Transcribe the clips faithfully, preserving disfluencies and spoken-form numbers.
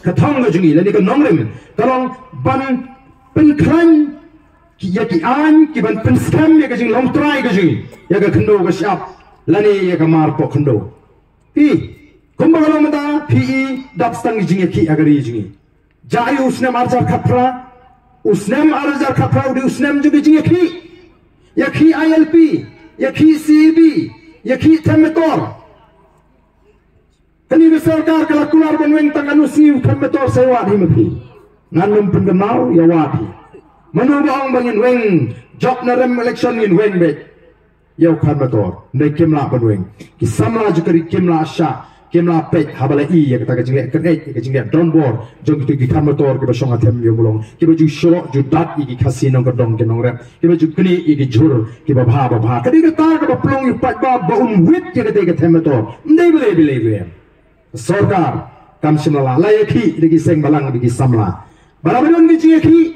Ka thong ka jong ngi lane ka nongrim ka long ban pynkhlaiñ ïa ki aiñ ki ban pynskhem ïa ka jinglong trai ka jong ngi, ïa ka khyndew ka shyiap lane ïa ka mar poh khyndew. Phi, kumba ka long mynta, phi i dap stang ki jingïakhih ha ka ri jong ngi. Jia ïa u snem ar hajar khatphra, u snem ar hajar khatphra u dei u snem jong ki jingïakhih. Ïakhih I L P, ïakhih C A B, ïakhih them metor. Kane ka sorkar ka la kular ban weng tang katno sngi u them metor, sa ïa wad hi ma phi. Ngan ym pynkynmaw, ïa wad hi. Mano ba ong ba ngin weng, jop na rem election ngin weng beit ïa u them metor. Hynrei kim lah ban weng. Ki samla jong ka ri kim lah shah, kim lah peit haba la i ïa kata ka jingleh kynnoh, ïa ka jingleh donbor jong kito ki them metor kiba shong ha Them Ïew Mawlong, kiba ju shlok ju dat ïa ki Khasi nongkyndong ki nongrep, kiba ju knieh ïa ki jhur kiba bha ba bha. Ka dei kata kaba pynlong ïa u paidbah ba un wit ïa kata ka them metor. Ym dei balei balei ruh em. Sorkar kam shym la lah, la ïakhih da ki seng bhalang da ki samla. Ba la ba don ka jingïakhih,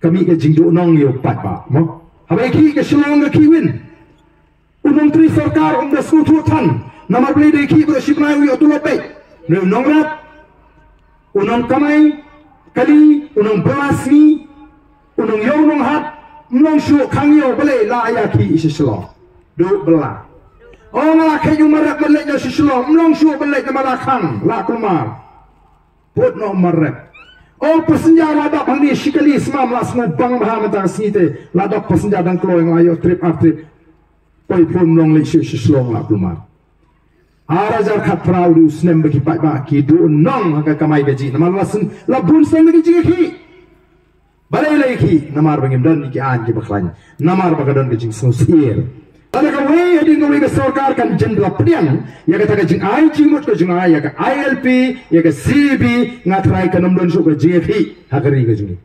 ka mih ka jingduhnong ïa u paidbah, mo. Haba ïakhih ka shlong ka khih win. U nongtrei sorkar um da sngewthuh than. Namar balei da ïakhih baroh shi bnai u ïoh tulop beit? Hynrei u nongrep, u nongkamai kali, u nongbylla sngi, u nongïew nonghat, ym long shuh khang ïew, balei? La ïakhih sha Shillong. Duh bylla. O, nga la khet ïa u marep ban leit noh sha Shillong, ym long shuh ban leit namar la khang, la kulmar. Put noh marep. O, passenger la dap hangne shi kali, sngewbha la sngewbang bha mynta ka sngi te. La dap passenger dang kloi, nga la ïoh trip ar trip. Poi phone, ym long leit shuh sha Shillong, la kulmar. Ar hajar khatphra u dei u snem ba ki paidbah ki duhnong ha ka kamai kajih namar la sn-, la bun snem da ki jingïakhih. Balei la ïakhih? Namar ba ngim don ïa ki aiñ kiba khlaiñ, namar ba ka don ka jingsngewsih. Lada kawei hadien kawei ka sorkar kan jin da la pdiang ïa kata ka jingai jingmut ka jong nga ïa ka I L P, ïa ka C A B, nga tharai kan ym don shuh ka jingïakhih ha ka ri ka jong ngi.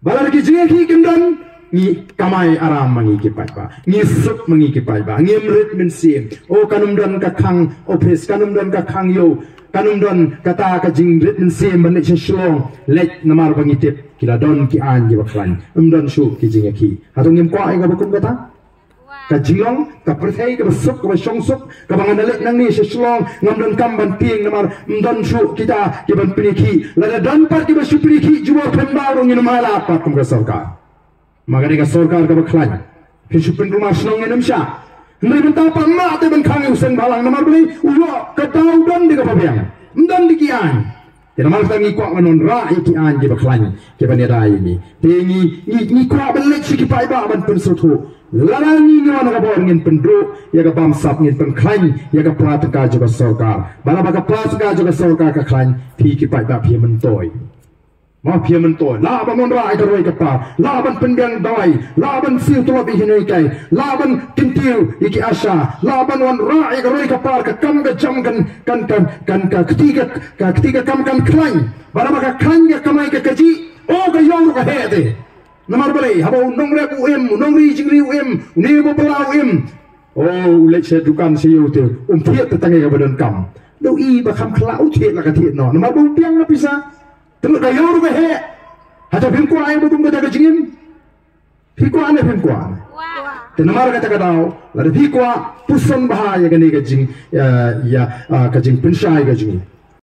Ba lada ki jingïakhih kim don, ngi kamai aram ma ngi ki paidbah, ngi suk ma ngi ki paidbah, ngim rit mynsiem. O, kan ym don ka khang ophis, kan ym don ka khang ïew, kan ym don kata ka jingrit mynsiem ban leit sha Shillong, leit namar ba ngi tip ki la don ki aiñ kiba khlaiñ. Ym don shuh ki jingïakhih. Hato ngim kwah ïa kaba kum kata? Ka jinglong ka pyrthei kaba suk, kaba shongsuk, kaba ngan da leit nangne sha Shillong, ngam donkam ban tieng namar ym don shuh kita kiban pynïakhih. Lada don pat kiba shu pynïakhih jubor pynbaw ruh ngin ym ailad pat kum ka sorkar. Ma ka dei ka sorkar kaba khlaiñ. Phin shu pynkulmar shnong ngin ym shah. Hynrei mynta pat mah te ban khang ïa u seng bhalang namar balei? U ïoh ka daw don da kaba biang. Ym don da ki aiñ. Te namar kata ngi kwah ban wanrah ïa ki aiñ kiba khlaiñ kiban ïada ïa ngi. Te ngi, ngi, ngi kwah ban leit sha ki paidbah ban pynsngewthuh. Lada ngi, ngi wan ha ka bor ngin pynduh ïa ka bamsap, ngin pynkhlaiñ ïa ka pla tyngka jong ka sorkar. Ba lada ka pla tyngka jong ka sorkar ka khlaiñ, phi ki paidbah phi myntoi. Ma phi myntoi, lah ban wanrah ïa ka roi ka par, lah ban pynbiang dawai, lah ban siew tulop ïa ki nonghikai, lah ban kyntiew ïa ki ASHA, lah ban wanrah ïa ka roi ka par, ka kam ka jam kan, kan, kan, kan, ka kti ka, ka kti ka kam kan khlaiñ. Ba lada ka khlaiñ ka kamai ka kajih, o, ka ïew ruh ka heh te. Namar balei? Haba u nongrep u im, u nongri jingri u im, une uba bylla u im, o, u leit sha dukan sha ïew te, um thied te tang ïa kaba donkam. Lada u i ba kham khlaiñ u thied la ka thied noh. Namar ba u biang na pisa. Te ka ïew ruh ka heh. Hato phim kwah ïa ba kum kata ka jingim? Phi kwah ne phim kwah? Te namar kata ka daw, lada phi kwah, puson bha ïa kane ka jing, ïa, ïa, ah, ka jingpynshai ka jong ngi.